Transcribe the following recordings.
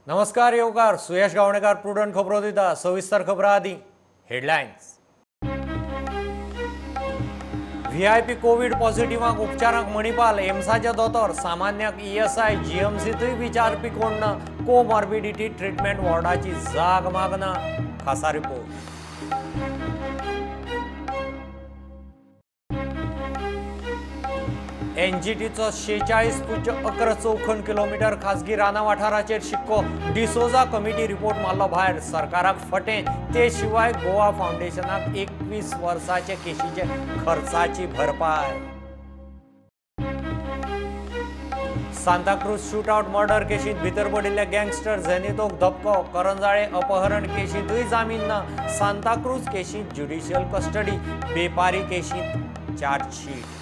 नमस्कार येवकार, सुयश गावणेकार प्रुडंट खबरो दिता. सविस्तर खबरां आदी हेडलायन्स. व्हीआयपी कोवीड पॉझिटिव्हांक उपचारांक मणिपाल, एम्साचे दोतोर, सामान्यांक ईएसआय जीएमसीतूय विचारपी कोण ना, कोमॉर्बिडिटी ट्रिटमेंट वॉर्डाची जाग मागना. खासा रिपोर्ट. एनजीटीचो 46.11 चौखण किलोमीटर खासगी राना वाठाराचेर शिक्को. डिसोजा कमिटी रिपोर्ट मारलो भायर. सरकाराक फटें. ते शिवाय गोवा फावंडेशनाक 21 वर्साचे केशीचे खर्चाची भरपाय. सांताक्रूज शूटआउट मर्डर केशींत भितर पडिल्ल्या गँगस्टर झेनितोक धपको. करंजाळे अपहरण केशींतूय जामीन ना. सांताक्रूज केशींत ज्युडिशियल कस्टडी. बेपारी केशींत चार्जशीट.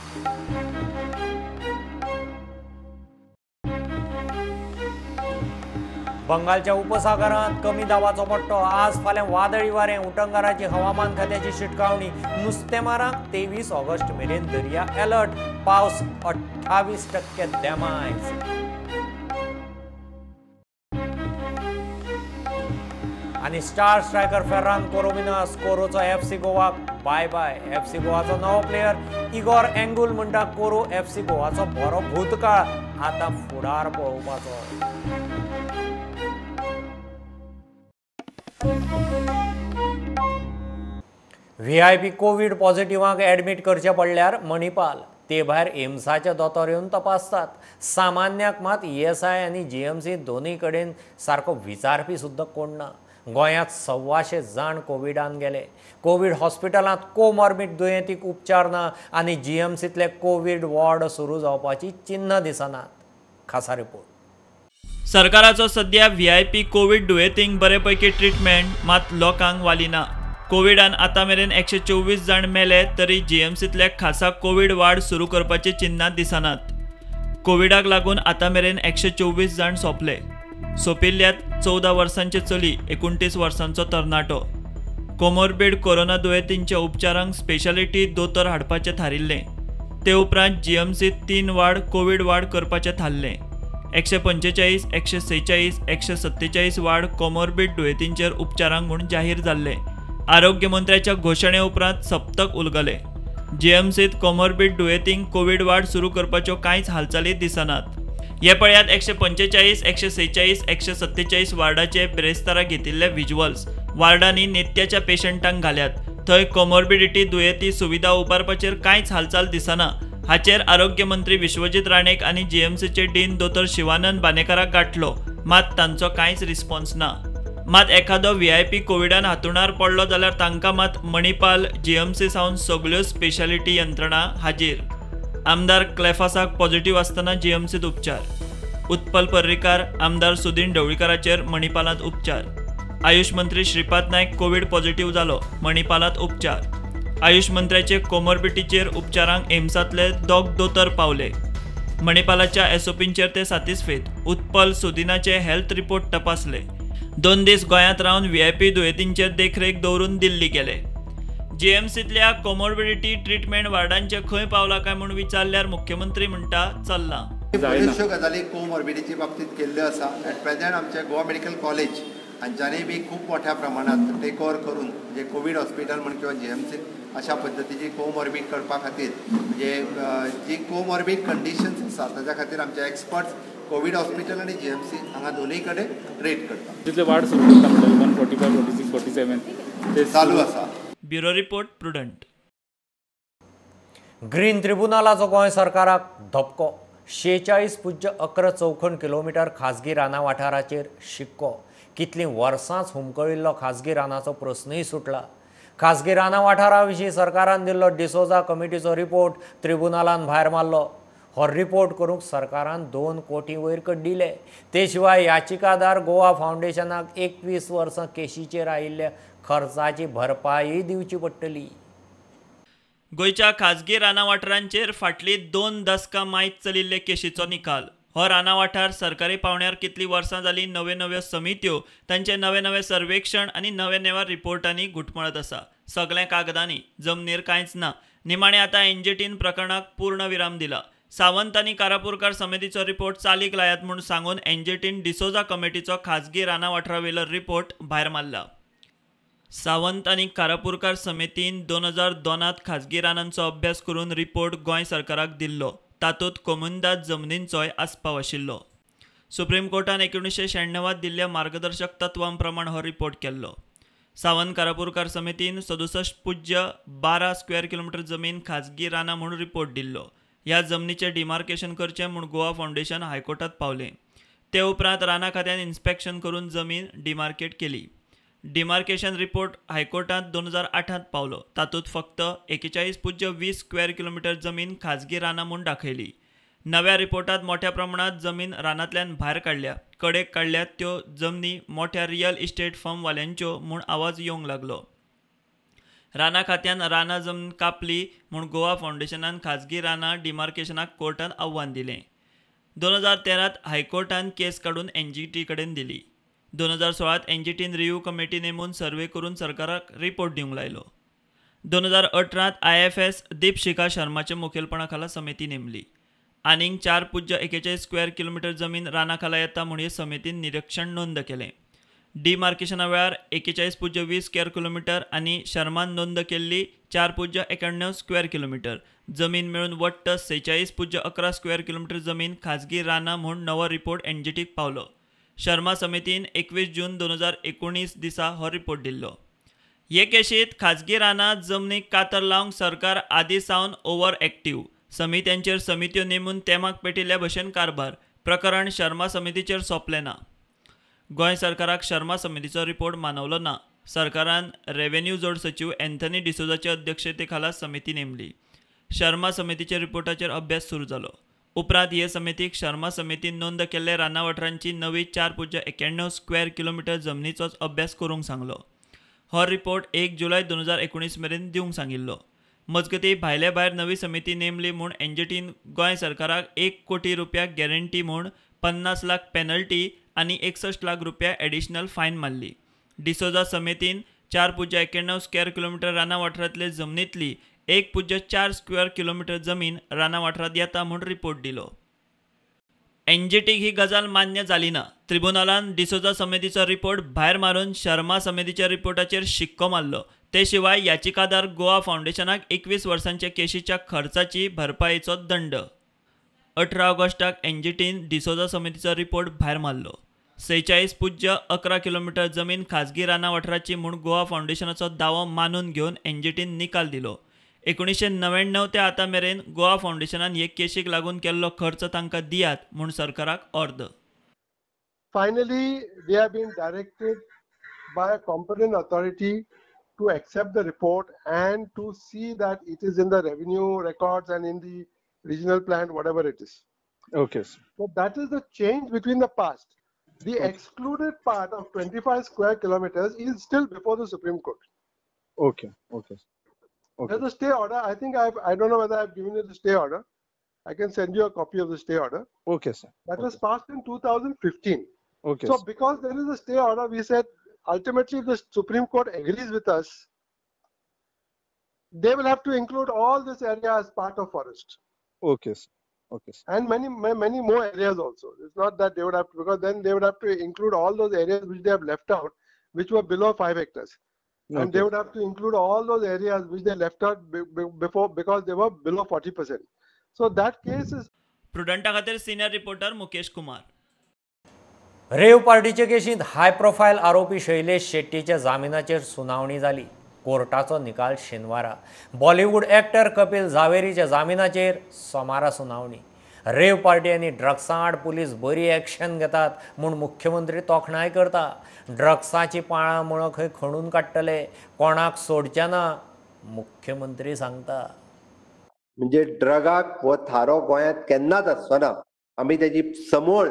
बंगालच्या उपसागरांत कमी दाबाचो पट्टो. आज फाल्यां वादळी वारें. उटंगाराची हवामान खात्याची शिटकावणी. नुस्तेमारांक 23 ऑगस्ट मेरेन दर्या अलर्ट. पावस 28% देमायज. आनी स्टार स्ट्रायकर फेर्रान कोरोमिनास कोरोचो एफसी गोवाक बाय बाय. एफसी गोवाचो नवो प्लेयर इगोर एंगुल म्हणटा कोरो एफसी गोवाचो बरो भूतकाळ, आतां फुडार पळोवपाचो. व्हीआयपी कोवीड पॉझिटिव्हांक ॲडमीट करचे पडल्यार मणिपाल. ते भायर एम्साचे दोतोर येवन तपासतात. सामान्यांक मात ईएसआय आनी जीएमसी दोनूय कडेन सारको विचारपी सुद्दां कोण ना. गोंयांत 125 जाण कोविडान गेले. कोवीड हॉस्पिटलांत कोमॉर्बिड दुयेंतीक उपचार ना आनी जीएमसींतले कोवीड वॉर्ड सुरू जावपाची चिन्ह दिसनात. खासा रिपोर्ट. सरकाराचो सध्या व्हीआयपी कोवीड दुयेंतींक बरे पैकी ट्रिटमेंट मात लोकांक वाली ना. कोविडान आतां मेरेन 124 जाण मेले तरी जीएमसींतले खासा कोवीड वार्ड सुरू करपाची चिन्हां दिसनात. कोविडाक लागून आतां मेरेन 124 जाण सोंपले. सोंपिल्ल्यात 14 वर्सांचे चली, 29 वर्सांचो तरणाटो. कोमॉर्बिड कोरोना दुयेंतींच्या उपचारांक स्पेशालिटी दोतोर हाडपाचें थारिल्लें. ते उपरांत जीएमसींत 3 वार्ड कोवीड वार्ड करपाचें थारलें. 145, 146, 147 वार्ड कोमॉर्बिड दुयेंतींचेर उपचारांक म्हूण जाहीर जाल्ले. आरोग्य मंत्र्याच्या घोशणे उपरांत सप्तक उलगले. जीएमसींत कोमॉर्बिड दुयेंतींक कोवीड वार्ड सुरू करपाच्यो कांयच हालचाली दिसनात. हे पळयात 145, 146, 147 वार्डाचे बिरेस्तारा घेतिल्ले व्हिज्युअल्स. वार्डांनी नित्याच्या पेशंटांक घाल्यात. थंय कोमॉर्बिडिटी दुयेंती सुविधा उबारपाचेर कांयच हालचाल दिसना. हाचेर आरोग्य मंत्री विश्वजीत राणेक आनी जीएमसीचे डीन दोतोर शिवानंद बानेकाराक गांठलो, मात तांचो कांयच रिस्पॉन्स ना. मात एखादो व्हीआयपी कोविडान हातुणार पडलो जाल्यार तांकां मात मणिपाल जीएमसी सावन सगल्यो स्पेशालिटी यंत्रणा हाजीर. आमदार क्लेफासाक पॉझिटिव्ह आसतना जीएमसींत उपचार. उत्पल पर्रीकार, आमदार सुदीन ढवळीकाराचेर मणिपालांत उपचार. आयुष मंत्री श्रीपाद नायक कोवीड पॉझिटिव्ह जालो, मणिपालांत उपचार. आयुष मंत्र्याचे कोमॉर्बिडिटीचेर उपचारांक एम्सांतले 2 दोतोर पावले. मणिपालाच्या एसओपींचेर ते सातिस्फेद. उत्पल सुदिनाचे हेल्थ रिपोर्ट तपासले. 2 दीस गोंयांत रावन व्हीआयपी दुयेंतींचेर देखरेख दवरून दिल्ली गेले. जीएमसींतल्या कोमॉर्बिडिटी ट्रिटमेंट वार्डांचे खंय पावला काय म्हूण विचारल्यार मुख्यमंत्री म्हणटा चल्लां. बऱ्योचश्यो गजाली कोमॉर्बिडिटी बाबतींत केल्ल्यो आसा. एट प्रेझेंट आमचे गोवा मेडिकल कॉलेज हांच्यांनी बी खूब मोठ्या प्रमाणांत टेक ओवर करून जे कोवीड हॉस्पिटल म्हण किंवा जीएमसी अशा पद्दतीची कोमॉर्बिड करपा खातीर म्हणजे जी कोमॉर्बिड कंडिशन्स आसा ताच्या खातीर आमचे एक्सपर्ट्स कोवीड हॉस्पिटल आनी जीएमसी हांगा दोनूय कडेन ट्रीट करता. तितले वार्ड सुरू करता 145, 46, 47 ते चालू आसा. Bureau report, Prudent. Green त्रिबुनालाचो Goa सरकाराक धपको. 46.11 चौखण किलोमीटर खासगी राना वाठाराचेर शिक्को. कितलीं वर्सांच हुमकळिल्लो खासगी रानाचो प्रस्नूय सुटला. खासगी राना वाठारा विशीं सरकारान दिल्लो डिसोजा कमिटीचो रिपोर्ट त्रिबुनालान भायर मारलो. हो रिपोर्ट करूंक सरकारान 2 कोटी वयर कड्डिले. ते शिवाय याचिकादार गोवा फावंडेशनाक 21 वर्सां केशीचेर आयिल्ल्या खर्चाची भरपाई दिवची पडटली. गोंयच्या खाजगी राना वाठारांचेर फाटलीं 2 दसकां मायत चलिल्ले केशीचो निकाल. हो राना वाठार सरकारी पावंड्यार कितलीं वर्सां जालीं नव्यो नव्यो समित्यो, तांचे नवे नवे सर्वेक्षण आनी नवे नव्या रिपोर्टांनी घुटमळत आसा. सगळ्या कागदांनी, जमनीर कांयच ना. निमाणें आतां एनजीटीन प्रकरणाक पूर्ण विराम दिला. सावंत आनी कारापूरकार समितीचो रिपोर्ट चालीक लायात म्हूण सांगून एनजीटीन डिसोजा कमिटीचो खाजगी रानां वाठारावेलो रिपोर्ट भायर मारला. सावंत आनी कारापूरकार समितीन 2002 खाजगी रानांचो अभ्यास करून रिपोर्ट गोंय सरकाराक दिल्लो. तातूंत कोमुनिदाद जमनींचोय आस्पाव आशिल्लो. सुप्रीम कोर्टान 1996 दिल्ल्या मार्गदर्शक तत्वां प्रमाण हो रिपोर्ट केल्लो. सावंत कारापूरकार समितीन 67.12 स्क्वेअर किलोमिटर जमीन खाजगी रानां म्हूण रिपोर्ट दिल्लो. ह्या जमनीचें डिमार्केशन करचें म्हूण गोवा फावंडेशन हायकोर्टांत पावलें. ते उपरांत रानां खात्यान इन्स्पेक्शन करून जमीन डिमार्केट केली. डिमार्केशन रिपोर्ट हायकोर्टांत 2008 पावलो. तातूंत फक्त 41.20 स्क्वेअर किलोमिटर जमीन खाजगी रानां म्हूण दाखयली. नव्या रिपोर्टांत मोठ्या प्रमाणांत जमीन रानांतल्यान भायर काडल्या, कडेक काडल्यात त्यो जमनी मोठ्या रियल इस्टेट फर्मवाल्यांच्यो म्हूण आवाज येवंक लागलो. रानां खात्यान रानां जमनीन कापली म्हूण गोवा फावंडेशनान खाजगी रानां डिमार्केशनाक कोर्टान आव्हान दिलें. 2013 हायकोर्टान केस काडून एनजीटी कडेन दिली. 2016 एनजीटीन रिव्यू कमिटी नेमून सर्वे करून सरकाराक रिपोर्ट दिवंक लायलो. 2018 IFS Deepshikha शर्माच्या मुखेलपणा खाला समिती नेमली. आनीक 4.41 स्क्वेअर किलोमिटर जमीन रानां खाला येता म्हूण हे समितीन निरीक्षण नोंद केलें. डिमार्केशना वेळार 41.20 स्क्वेअर किलोमिटर आनी शर्मान नोंद केल्ली 4.91 स्क्वेअर किलोमिटर जमीन मेळून वट्ट 46.11 स्क्वेअर किलोमिटर जमीन खाजगी रानां म्हूण नवो रिपोर्ट एनजीटीक पावलो. शर्मा समितीन 21 जून 2019 दिसा हो रिपोर्ट दिल्लो. हे केशींत खाजगी रानां जमनीक कातर लावंक सरकार आदी सावन ओवर एक्टीव. समित्यांचेर समित्यो नेमून तेमाक पेटिल्ल्या भशेन कारभार. प्रकरण शर्मा समितीचेर सोंपलें ना. गोंय सरकाराक शर्मा समितीचो रिपोर्ट मानवलो ना. सरकारान रेव्हेन्यू जोड सचीव एन्थनी डिसोजाचे अध्यक्षते खाला समिती नेमली. शर्मा समितीच्या रिपोर्टाचेर अभ्यास सुरू जालो. उपरांत हे समितीक शर्मा समितीन नोंद केल्ले रानां वाठारांची नवी 4.91 स्क्वेअर किलोमिटर जमनीचोच अभ्यास करूंक सांगलो. हो रिपोर्ट 1 जुलय 2019 मेरेन दिवंक सांगिल्लो. मजगतीं भायले भायर नवी समिती नेमली म्हूण एनजीटीन गोंय सरकाराक 1 कोटी रुपया गॅरंटी म्हूण 50 लाख पेनल्टी आनी 61 लाख रुपया एडिशनल फायन मारली. डिसोजा समितीन 4.91 स्क्वेअर किलोमिटर रानां वाठारांतले जमनींतली 1.4 स्क्वेअर किलोमिटर जमीन रानां वाठारांत येता म्हूण रिपोर्ट दिलो. एनजीटीक ही गजाल मान्य जाली ना. त्रिबुनालान डिसोजा समितीचो रिपोर्ट भायर मारून शर्मा समितीच्या रिपोर्टाचेर शिक्को मारलो. ते शिवाय याचिकादार गोवा फावंडेशनाक 21 वर्सांच्या केशीच्या खर्चाची भरपायेचो दंड. 18 ऑगस्टाक एनजीटीन डिसोजा समितीचो रिपोर्ट भायर मारलो. 46.11 किलोमिटर जमीन खाजगी रानां वाठाराची म्हूण गोवा फावंडेशनाचो दावो मानून घेवन एनजीटीन निकाल दिलो. 1999 ते आतां मेरेन गोवा फावंडेशनान हे केशीक लागून केल्लो खर्च तांकां दियात म्हूण सरकाराक ऑर्द. Finally, they have been directed by a competent authority to accept the report and to see that it is in the revenue records and in the regional plan, whatever it is. Okay, sir. So that is the change between the past. The excluded part of 25 square kilometers is still before the Supreme Court. Okay, okay. Okay. There's a stay order. I think I don't know whether I've given you the stay order. I can send you a copy of the stay order. Okay, sir. That was passed in 2015. Okay. So sir, because there is a stay order, we said ultimately if the Supreme Court agrees with us, they will have to include all this area as part of forest. Okay, sir. Okay, sir. And many, many more areas also. It's not that they would have to, because then they would have to include all those areas which they have left out, which were below 5 hectares. Okay. And they would have to include all those areas which they left out before, because they were below 40%. So that case is. प्रुडंटा खातीर senior reporter Mukesh Kumar. Rave पार्टीचे केशींत हाय profile आरोपी शैलेश शेट्टीच्या जामिनाचेर सुनावणी जाली. कोर्टाचो निकाल शेनवारा. Bollywood actor Kapil जावेरीच्या जामिनाचेर सोमारा सुनावणी. Rave party आनी ड्रग्सां आड पुलीस बरी एक्शन घेतात म्हूण मुख्यमंत्री तोखणाय करता. ड्रग्साची पाळां मुळां खंय खणून काडटले, कोणाक सोडचे ना, मुख्यमंत्री सांगता. म्हणजे ड्रगाक हो थारो गोंयांत केन्नाच आसचो ना. आमी तेजी समूळ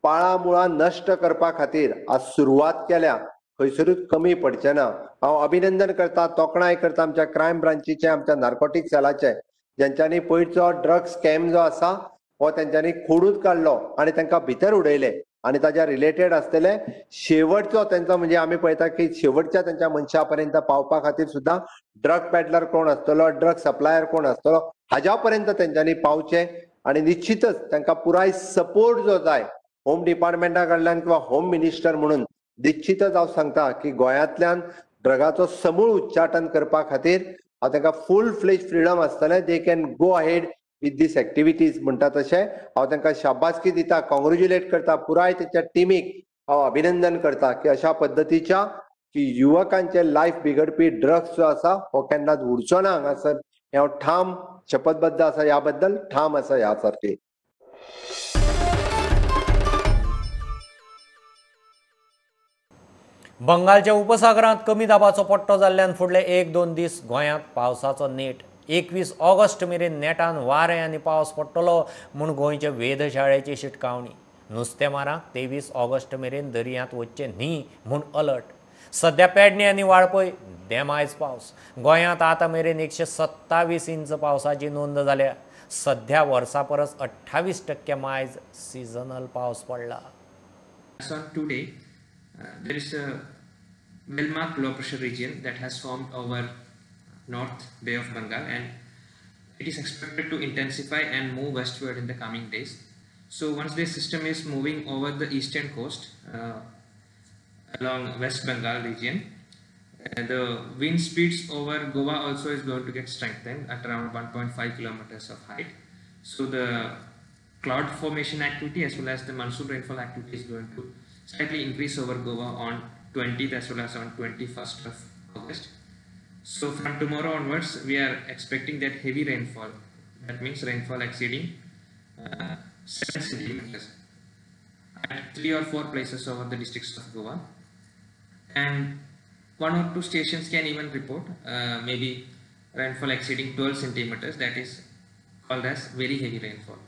पाळां मुळां नश्ट करपा खातीर आज सुरवात केल्या, खंयसरूच कमी पडचें ना. हांव अभिनंदन करता, तोखणाय करता आमच्या क्रायम ब्रांचीचे, आमच्या नार्कोटीक सेलाचे, ज्यांच्यांनी पयरचो ड्रग स्कॅम जो आसा हो तेंच्यांनी खोडून काडलो आनी तांकां भितर उडयले आनी ताज्या रिलेटेड आसतले शेवटचो तेंचो, म्हणजे आमी पळयता की शेवटच्या तेंच्या मनशा पर्यंत पावपा खातीर सुद्दां ड्रग पेडलर कोण आसतलो, ड्रग सप्लायर कोण आसतलो, हाज्या पर्यंत तेंच्यांनी पावचें. आनी निश्चितच तांकां पुराय सपोर्ट जो जाय होम डिपार्टमेंटा कडल्यान किंवा होम मिनिस्टर म्हणून निश्चितच हांव सांगता की गोंयांतल्यान ड्रगाचो समूळ उच्चाटन करपा खातीर हांव तांकां फूल फ्लेज फ्रिडम आसतलें. They can go ahead with these activities म्हणटा तशें हांव तांकां शाबासकी दिता, कॉंग्रेच्युलेट करता, पुराय तेच्या टिमीक हांव अभिनंदन करता की अशा पद्दतीच्या की युवकांचे लायफ बिगडपी ड्रग्स जो आसा हो केन्नाच उरचो ना हांगासर, हें हांव ठाम शपथबद्ध आसा, ह्या बद्दल ठाम आसा ह्या सारकी. बंगालच्या उपसागरांत कमी दाबाचो पट्टो जाल्ल्यान फुडले 1-2 दीस गोंयांत पावसाचो नेट. 21 ऑगस्ट मेरेन नेटान वारें आनी पावस पडटलो म्हूण गोंयचे वेधशाळेची शिटकावणी. नुस्तेमारांक 23 ऑगस्ट मेरेन दर्यांत वचचें न्ही म्हूण अलर्ट. सध्या पेडणे आनी वाळपय देमायज पावस. गोंयांत आतां मेरेन 127 इंच पावसाची नोंद जाल्या. सध्या वर्सा परस 28% मायज सिजनल पावस पडला. As on today, there is a well-marked low pressure region that has formed over North Bay of Bengal, and it is expected to intensify and move westward in the coming days. So once this system is moving over the eastern coast along West Bengal region, the wind speeds over Goa also is going to get strengthened at around 1.5 kilometers of height. So the cloud formation activity as well as the monsoon rainfall activity is going to slightly increase over Goa on 20th as well as on 21st of August. So from tomorrow onwards, we are expecting that heavy rainfall, that means rainfall exceeding 7 centimeters at 3 or 4 places over the districts of Goa, and 1 or 2 stations can even report maybe rainfall exceeding 12 centimeters, that is called as very heavy rainfall.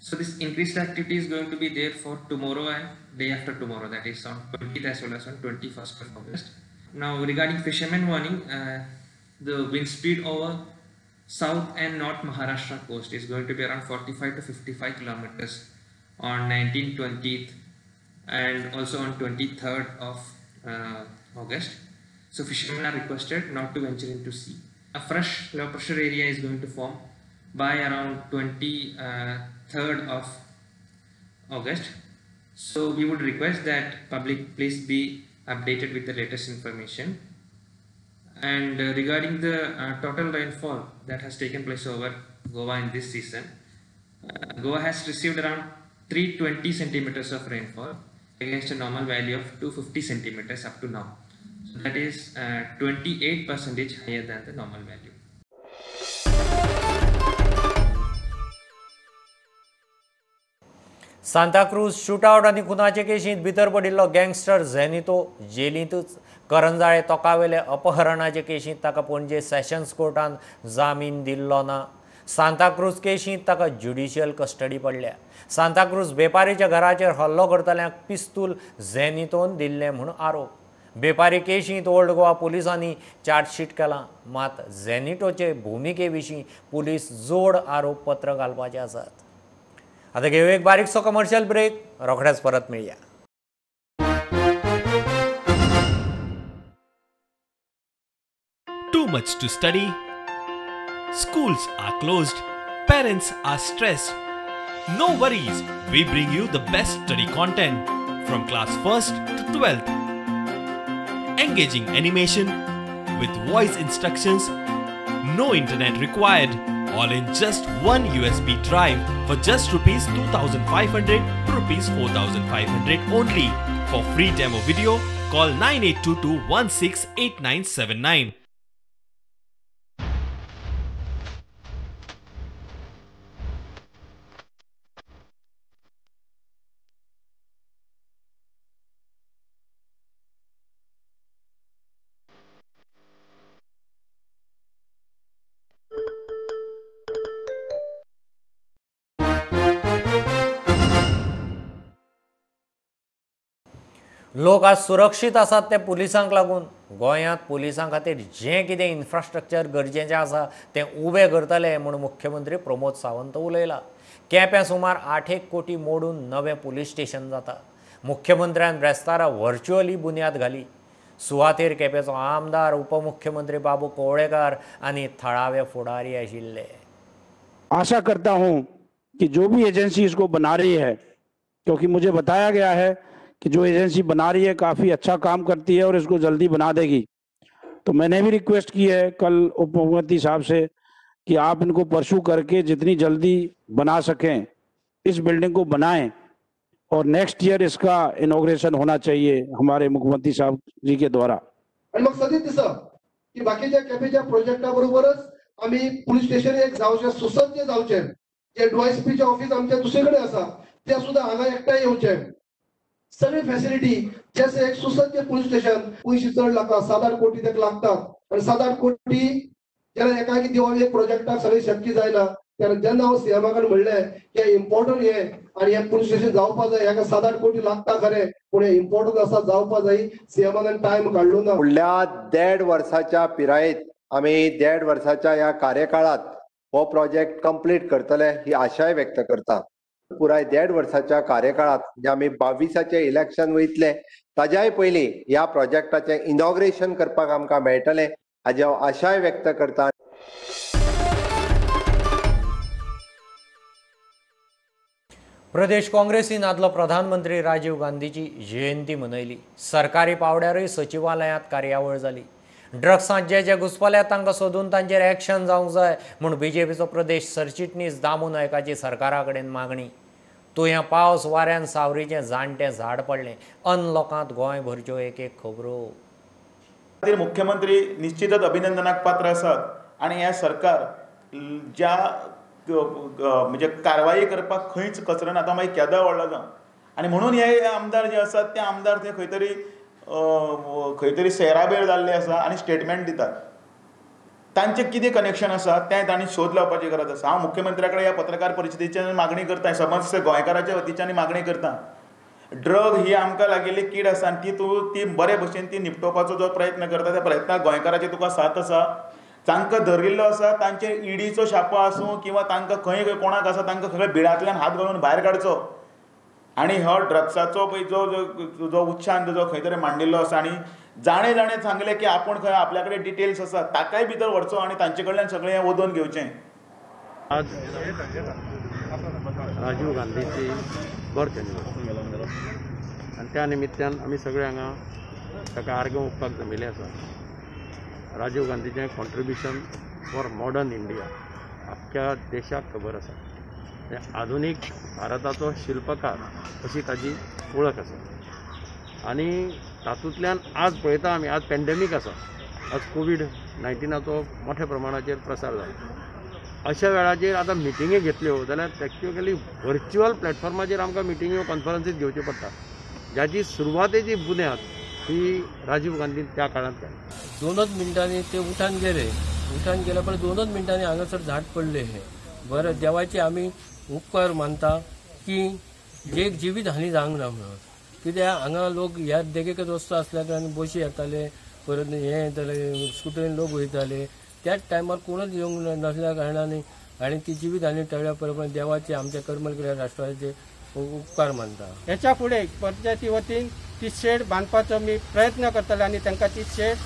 So this increased activity is going to be there for tomorrow and day after tomorrow, that is on 20th as well as on 21st of August. Now regarding fishermen warning, the wind speed over south and north Maharashtra coast is going to be around 45 to 55 kilometers on 19th, 20th and also on 23rd of August. So fishermen are requested not to venture into sea. A fresh low pressure area is going to form by around 23rd of August. So we would request that public please be updated with the latest information. And regarding the total rainfall that has taken place over Goa in this season, Goa has received around 320 centimeters of rainfall against a normal value of 250 centimeters up to now. So that is 28% higher than the normal value. Santacruz shootout आनी खुनाचे केशींत भितर पडिल्लो gangster झेनितो जेलींतूच. Karanzalem तोकावेले अपहरणाचे केशींत ताका Panaji sessions कोर्टान जामीन दिल्लो ना. सांताक्रूज केशींत ताका judicial custody पडल्या. सांताक्रूज बेपारीच्या घराचेर हल्लो करतल्यांक पिस्तूल झेनितोन दिल्लें म्हूण आरोप. बेपारी केशींत ओल्ड गोवा पुलिसांनी चार्जशीट केलां, मात झेनिटोचे भुमिके विशीं पुलीस जोड आरोपपत्र घालपाचे आसात. आता घेऊ एक बारीकसो कमर्शियल ब्रेक, रोखड्याच परत मेळया. Too much to study, schools are closed, parents are stressed. No worries, we bring you the best study content from class 1st to 12th. Engaging animation with voice instructions, no internet required, all in just one USB drive for just rupees 2,500 to rupees 4,500 only. For free demo video, call 9822 168979. लोक आज सुरक्षीत आसात ते पुलिसांक लागून. गोंयांत पुलिसां खातीर जें कितें इन्फ्रास्ट्रक्चर गरजेचें आसा तें उबें करतले म्हूण मुख्यमंत्री प्रमोद सावंत उलयला. केप्यां सुमार 8 कोटी मोडून नवें पुलीस स्टेशन जाता. मुख्यमंत्र्यान ब्रेस्तारा व्हर्च्युअली बुन्याद घाली. सुवातेर केपेंचो आमदार, उपमुख्यमंत्री बाबू कवळेकार आनी थळावे फुडारी आशिल्ले. आशा करता हूं कि जो भी एजेंसी इसको बना रही है, क्योंकि मुझे बताया गया है कि जो एजेंसी बना रही है काफ़ी अच्छा काम करती है और इसको जल्दी बना देगी। तो मैंने भी रिक्वेस्ट की है कल उप मुख्यमंत्री साहब से कि आप इनको परसू करके जितनी जल्दी बना सकें इस बिल्डिंग को बनाएं और नेक्स्ट ईयर इसका इनॉग्रेशन होना चाहिए हमारे मुख्यमंत्री साहब जी के द्वारा। आणि मग सदीत दिसता की बाकीच्या केपेच्या प्रोजेक्टा बरोबरच आमी पुलीस स्टेशन एक जावचें, सुसज्ज जावचें, जे डीवायएसपीचें ऑफिस आमच्या दुसरे कडेन आसा ते सुद्दां हांगा एकठांय येवचें, सगळी फॅसिलिटी जशें एक सुसज्ज पुलीस स्टेशन। पयशे चड लागता, 7-8 कोटी ताका लागतात आनी 7-8 कोटी जेन्ना एकाएकी दिवप एक प्रोजेक्टाक सगळें शक्य जायना। कारण जेन्ना हांव सीएमा कडेन म्हणलें की इम्पॉर्टंट हें आनी हें पुलीस स्टेशन जावपा जाय, हाका 7-8 कोटी लागता खरें पूण हें इम्पॉर्टंट आसा जावपा जाय, सीएमान टायम काडलो ना। फुडल्या 1.5 वर्साच्या पिरायेत आमी 1.5 वर्साच्या ह्या कार्यकाळात हो प्रोजेक्ट कंप्लीट करतले ही आशाय व्यक्त करता। पुराय 1.5 वर्साच्या कार्यकाळात जे आमी 22 इलेक्शन वयतले ताज्याय पयलीं ह्या प्रोजेक्टाचें इनॉग्रेशन करपाक आमकां मेळटलें हाजी हांव आशाय व्यक्त करता। प्रदेश काँग्रेसीन आदलो प्रधानमंत्री राजीव गांधीची जयंती मनयली। सरकारी पावड्यारूय सचिवालयांत कार्यावळ जाली। ड्रग्सांत जे जे घुसपल्यात तांकां सोदून तांचेर एक्शन जावंक जाय म्हूण बीजेपीचो प्रदेश सरचिटणीस दामू नायकाची सरकारा कडेन मागणी। तुयां पावस वाऱ्यान सावरीचें जाणटें झाड पडलें। अनलॉकांत गोंयभरच्यो एक एक खबरो। मुख्यमंत्री निश्चितच अभिनंदनाक पात्र आसात आनी हें सरकार ज्या म्हणजे कारवाई करपाक खंयच कचरना, आतां मागीर केदो व्हडलो जावं आनी म्हणून हे आमदार जे आसात ते आमदार ते खंय तरी खंय तरी सेराबेर जाल्ले आसा आनी स्टेटमेंट दितात। तांचें कितें कनेक्शन आसा तें तांणी शोध लावपाची गरज आसा। हांव मुख्यमंत्र्या कडेन ह्या पत्रकार परिशदेच्यान मागणी करता, समस्त गोंयकाराच्या वतीच्यान मागणी करता, ड्रग ही आमकां लागिल्ली कीड आसा आनी ती तूं ती बरे भशेन ती निपटोवपाचो जो प्रयत्न करता त्या प्रयत्नाक गोंयकाराचे तुका साथ आसा। तांकां धरिल्लो आसा तांचेर ईडीचो छापो आसूं किंवा तांकां खंय खंय कोणाक आसा तांकां सगळें बिळांतल्यान हात घालून भायर काडचो आनी हो ड्रग्साचो पळय जो जो उच्छांत जो खंय तरी मांडिल्लो आसा आनी जाणें जाणें सांगलें की आपूण खंय आपल्या कडेन डिटेल्स आसा ताकाय भितर व्हरचो आनी तांचे कडल्यान सगळें हें वदोवन घेवचें। आज राजीव गांधीची बर्थ एनिवर्सरी आनी त्या निमित्तान आमी सगळे हांगा ताका आर्गां ओंपपाक जमिल्ले आसा। राजीव गांधीचें कॉन्ट्रिब्युशन फॉर मॉडर्न इंडिया आख्ख्या देशाक खबर आसा। आधुनीक भारताचो शिल्पकार अशी ताजी वळख आसा आनी तातूंतल्यान आज पळयता आमी, आज पॅन्डेमीक आसा, आज कोवीड-19 मोठ्या प्रमाणाचेर प्रसार जाला। अशा वेळाचेर आतां मिटिंगी घेतल्यो जाल्यार प्रॅक्टिकली व्हर्च्युअल प्लॅटफॉर्माचेर आमकां मिटिंग्यो कॉन्फरन्सीस घेवच्यो पडटा, ज्याची सुरवातेची बुन्याद ही राजीव गांधीन त्या काळांत घाली। 2 मिनटांनी ते उठान गेले, उठान गेल्या परत 2 मिनटांनी हांगासर झाड पडले। हे बरें देवाचे आमी उपकार मानता की एक जिवीत हानी जावंक ना म्हणून, कित्याक हांगा लोक ह्या देगेकच वस्तू आसल्या कारणान बशी येताले, परत हें येताले, स्कुटरीन लोक वयताले, त्याच टायमार कोणच येवंक नासल्या कारणान आनी ती जिवीत हानी टळ्या परत देवाचे आमच्या करमल राष्ट्राचे उपकार मानता। हेच्या फुडें पंचायती वतीन ती शेड बांदपाचो मी प्रयत्न करतले आनी तांकां ती शेड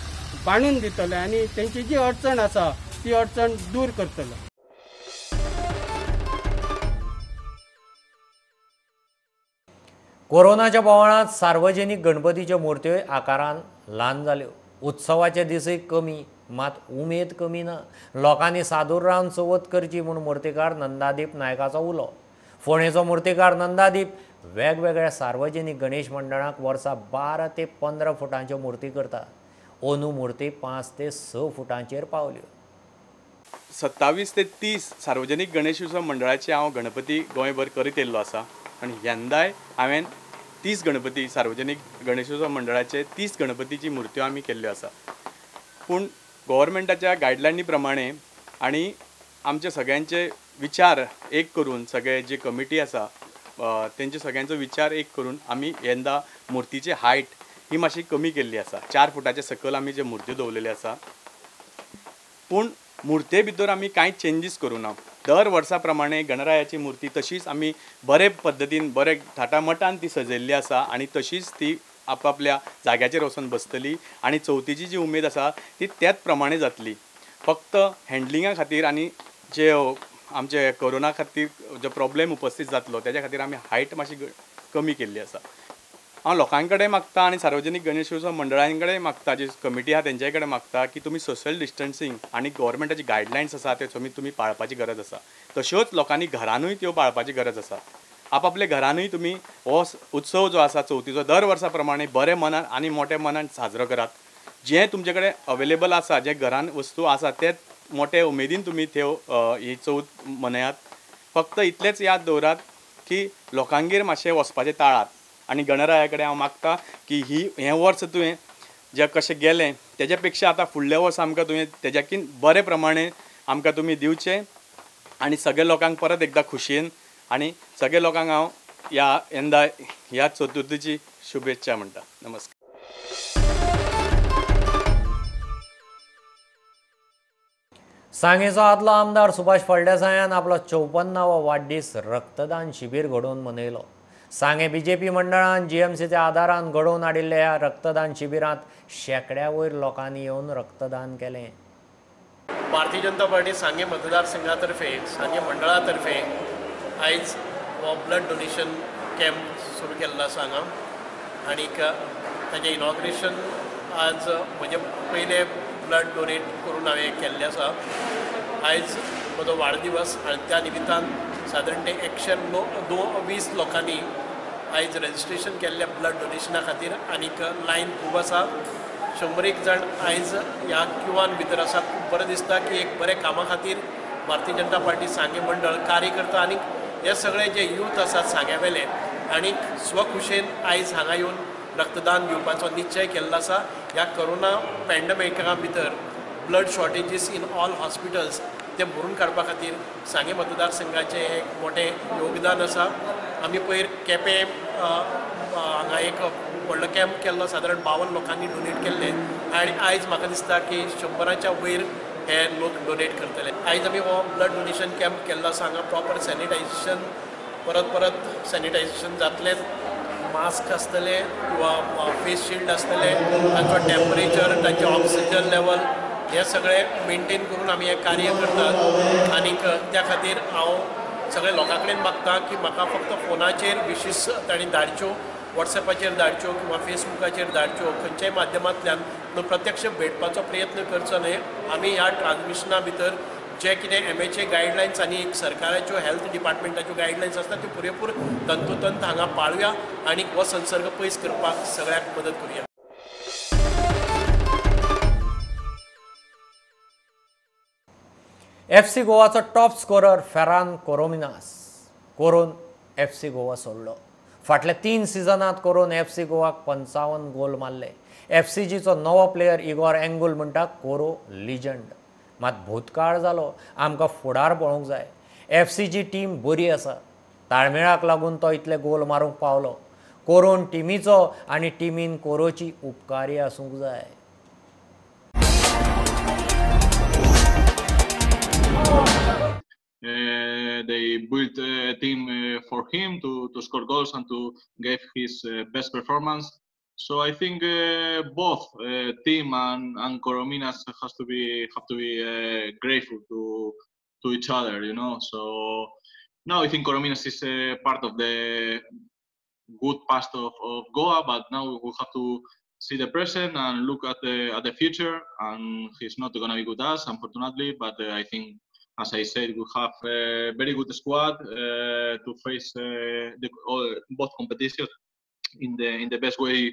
बांदून दितले आनी तेंची जी अडचण आसा ती अडचण दूर करतले। कोरोनाच्या बोवाळांत सार्वजनिक गणपतीच्यो मूर्त्यो आकारान ल्हान जाल्यो। उत्सवाचे दिसूय कमी, मात उमेद कमी ना। लोकांनी सादूर रावन चवथ करची म्हूण मूर्तिकार नंदादीप नायकाचो उलो। फोंडेचो मूर्तिकार नंदादीप वेगवेगळ्या सार्वजनिक गणेश मंडळांक वर्सा 12 ते 15 फुटांच्यो मूर्ती करता। अंदू मूर्ती 5 ते 6 फुटांचेर पावल्यो। 27 ते 30 सार्वजनिक गणेश उत्सव मंडळाचे हांव गणपती गोंयभर करीत येयल्लो आसा आनी यंदाय हांवें 30 गणपती सार्वजनिक गणेशोत्सव मंडळाचे 30 गणपतीची मूर्त्यो आमी केल्ल्यो आसा। पूण गव्हर्मेंटाच्या गायडलायनी प्रमाणे आनी आमचे सगळ्यांचे विचार एक करून सगळे जे कमिटी आसा तेंचे सगळ्यांचो विचार एक करून आमी यंदा मूर्तीची हायट ही मातशी कमी केल्ली आसा। 4 फुटाचे सकयल आमी जे मूर्त्यो दवरलेले आसा, पूण मूर्ते भितर आमी कांय चेंजीस करूं ना। दर वर्सा प्रमाणे गणरायाची मूर्ती तशीच आमी बरे पद्दतीन बरे थाटामटान ती सजयल्ली आसा आनी तशीच ती आपापल्या जाग्याचेर वचून बसतली आनी चवथीची जी उमेद आसा ती त्याच प्रमाणे जातली। फक्त हँडलिंगा खातीर आनी जे आमचे कोरोना खातीर जो प्रॉब्लेम उपस्थित जातलो तेज्या खातीर आमी हायट मातशी कमी केल्ली आसा. हांव लोकां कडेन मागता आनी सार्वजनीक गणेशोत्सव मंडळां कडेन मागता, जी कमिटी आसा तेंच्या कडेन मागता की तुमी सोशल डिस्टन्सींग आनी गव्हर्मेंटाची गायडलायन्स आसा त्यो तुमी पाळपाची गरज आसा. तश्योच लोकांनी घरानूय त्यो पाळपाची गरज आसा. आपापल्या घरानूय तुमी हो उत्सव जो आसा चवथीचो दर वर्सा प्रमाणे बरे मनान आनी मोठ्या मनान साजरो करात. जें तुमचे कडेन अवेलेबल आसा, जे घरान वस्तू आसा ते मोठे उमेदीन तुमी त्यो ही चवथ मनयात. फक्त इतलेंच याद दवरात की लोकांगेर मातशें वचपाचें टाळात आनी गणराया कडेन हांव मागता की ही हें वर्स तुवें जें कशें गेलें तेज्या पेक्षा आतां फुडलें वर्स आमकां तुवें तेज्याकीन बरे प्रमाणे आमकां तुमी दिवचें आनी सगळे लोकांक परत एकदां खुशयेन आनी सगळे लोकांक हांव ह्या यंदा ह्या चतुर्थीची शुभेच्छा म्हणटा. नमस्कार. सांगेचो आदलो आमदार सुभाष फळदेसायान आपलो 54वो वाडदीस रक्तदान शिबीर घडोवन मनयलो. सांगें बीजेपी मंडळान जीएमसीच्या आदारान घडोवन हाडिल्ल्या ह्या रक्तदान शिबिरांत शेंकड्या वयर लोकांनी येवन रक्तदान केलें. भारतीय जनता पार्टी सांगें मतदारसंघातर्फे, सांगें मंडळातर्फे आयज हो ब्लड डोनेशन कॅम्प सुरू केल्लो आसा हांगा आनीक ताजें इनॉग्रेशन आज म्हजें पयलें ब्लड डोनेट करून हांवें केल्लें आसा. आयज म्हजो वाडदिवस आनी त्या निमित्तान सादारण ते 120 लोकांनी आयज रजिस्ट्रेशन केल्लें ब्लड डोनेशना खातीर आनीक लायन खूब आसा. 100 जाण आयज ह्या क्युआन भितर आसा. खूब बरें दिसता की एक बरें कामा खातीर भारतीय जनता पार्टी सांगें मंडळ कार्य करता आनीक हे सगळे जे यूथ आसात सांग्या वेले आनीक स्वखुशेन आयज हांगा येवन रक्तदान दिवपाचो निश्चय केल्लो आसा. ह्या कोरोना पॅन्डमिका भितर blood shortages in all hospitals ते भरून काडपा खातीर सांगें मतदारसंघाचें एक मोठें योगदान आसा. आमी पयर केपें हांगा एक व्हडलो कॅम्प केल्लो, सादारण 52 लोकांनी डोनेट केल्ले आनी आयज म्हाका दिसता की 100च्या वयर हे लोक डोनेट करतले. आयज आमी हो ब्लड डोनेशन कॅम्प केल्लो आसा. हांगा प्रॉपर सॅनिटायझेशन, परत परत सॅनिटायझेशन जातलें, मास्क आसतले किंवा फेस शिल्ड आसतले, तांचो टेम्परेचर, तांचें ऑक्सिजन लेवल हे सगळें मेनटेन करून आमी हें कार्य करतात. आनीक त्या खातीर हांव सगळे लोकां कडेन मागता की म्हाका फक्त फोनाचेर विशीस तांणी धाडच्यो, वॉट्सएपाचेर धाडच्यो किंवा फेसबुकाचेर धाडच्यो, खंयच्याय माध्यमांतल्यान पूण प्रत्यक्ष भेटपाचो प्रयत्न करचो न्हय. आमी ह्या ट्रान्समिशना भितर जे कितें MHA guidelines आनी सरकाराच्यो हेल्थ डिपार्टमेंटाच्यो गायडलायन्स आसता त्यो पुरेपूर तंतोतंत हांगा पाळुया आनी हो संसर्ग पयस करपाक सगळ्यांक मदत करुया. FC गोवाचो टॉप स्कोरर फेरान कोरोमिनास कोरोन FC Goa सोडलो. फाटल्या 3 सिजनांत कोरोन FC गोवाक 55 गोल मारले. FCGचो नवो प्लेयर इगोर एंगुल म्हणटा कोरो लिजंड. मात भूतकाळ जालो, आमकां फुडार पळोवंक जाय. FCG team बरी आसा, ताळमेळाक लागून तो इतले गोल मारूंक पावलो. कोरोन टिमीचो आनी टिमीन कोरोची उपकारी आसूंक जाय. They built a team for him to score goals and to give his best performance. So I think both team and Corominas have to be grateful to each other, you know. So now I think Corominas is part of the good past of Goa, but now we have to see the present and look at the future. And he's not gonna be with us, unfortunately. But I think, as I said, we have a very good squad to face both competitions in the best way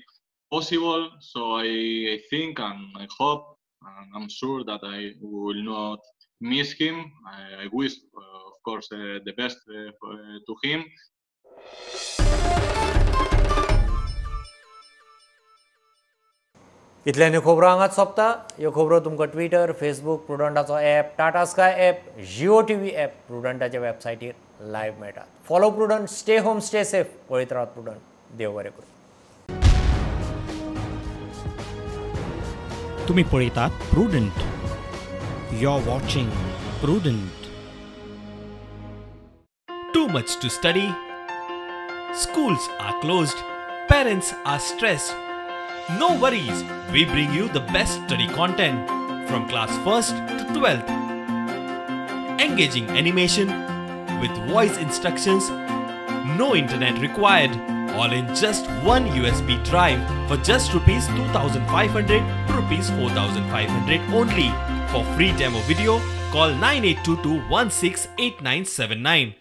possible. So I think and I hope and I'm sure that I will not miss him. I wish, of course, the best to him. इतल्यान खबरो हांगाच सोंपता. ह्यो खबरो तुमकां Twitter, Facebook, प्रुडंटाचो app, Tata Sky app, Jio TV app, प्रुडंटाच्या वेबसायटीर लायव्ह मेळटात. Follow Prudent, stay home, stay safe. पळयत रावत प्रुडंट. देव बरें करूं. तुमी पळयतात Prudent. You are watching Prudent. Too much to study, schools are closed, parents are stressed. No worries, we bring you the best study content from class 1st to 12th. Engaging animation with voice instructions, no internet required, all in just one USB drive for just rupees 2500 to rupees 4500 only. For free demo video, call 9822 168979.